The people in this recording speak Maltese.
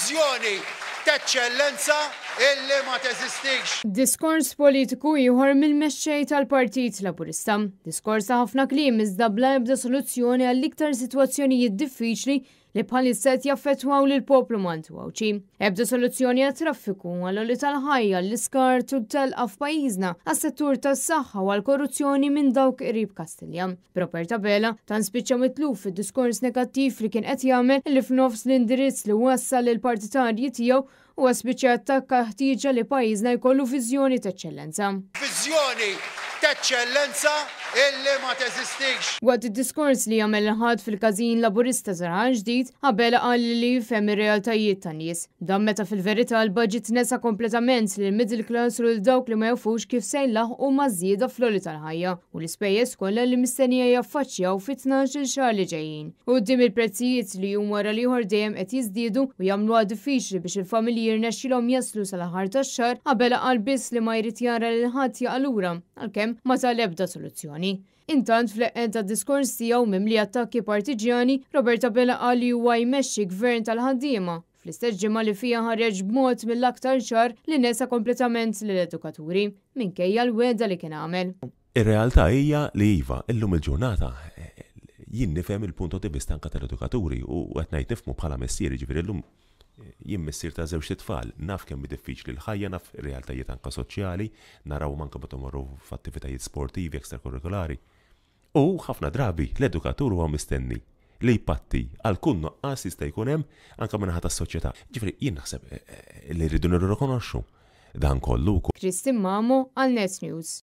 Viżjoni t'eċċellenza illi ma teżistix. Diskors politiku ieħor mill-mexxej tal-Partit Laburista. Diskors ta' ħafna kliem iżda bla ebda soluzzjoni għall-iktar sitwazzjonijiet diffiċli li bħalissa qed jaffettwaw lill-poplu Malti u Għawdxi. Ebda soluzzjoni għat-traffiku, għall-għoli tal-ħajja, għall-iskart u t-telqa f'pajjiżna, għas-settur tas-saħħa u għall-korruzzjoni minn dawk qrib Kastilja. B'Robert Abela tant spiċċa mitluf fid-diskors negattiv li kien qed jagħmel li f'nofs l-indirizz li wassal lill-partitarji tiegħu Huwa spiċċa jattakka l-ħtieġa li pajjiżna jkollu viżjoni t'eċċellenza. Viżjoni t'eċċellenza illi ma teżistix. Waqt id-diskors li għamel il-Ħadd fil-Każin Laburista ta' Raħal Ġdid, Abela qal li jifhem ir-realtajiet tan-nies. Dan meta fil-verità l-budget nesa kompletament lill-middle class u lil dawk li ma jafux kif se jlaħħqu maż-żieda fl-għoli tal-ħajja u l-ispejjeż kollha li mistennija jaffaċċjaw fit-tnax-il xahar li ġejjin. Quddiem il-prezzijiet li jum wara l-ieħor dejjem qed jiżdiedu u jagħmluha diffiċli biex il-familji jirnexxilhom jaslu sal-aħħar tax-xahar, Abela qal biss li ma jrid jara lil ħadd jaqa' lura, għalkemm ma ta l-ebda soluzzjoni. Intant, fl-eqqel tad-diskors tiegħu mimli attakki partiġjani, Robert Abela qal li huwa jmexxi gvern tal-ħaddiema, fl-istess ġimgħa li fiha ħareġ b'mod mill-aktar ċar li nesa kompletament lill-edukaturi, minkejja l-wegħda li kien għamel. Ir-realtà hija li iva, illum il-ġurnata jien nifhem il-punto di vista anke tal-edukaturi u qed ngħid nifhmu bħala missier, jiġifieri llum jien missier ta' żewġt itfal, naf kemm hi diffiċli l-ħajja, naf ir-realtajiet anke soċjali, narawhom anke meta mmorru f'attivitajiet sportivi, extracurriculari. U ħafna drabi l-edukatur huwa mistenni li jpatti għal kull nuqqas jista' jkun hemm anke min-naħa tas-soċjetà. Jiġifieri jien naħseb li rridu nirrikonoxxu dan kollu. Christine Mamo għal Net News.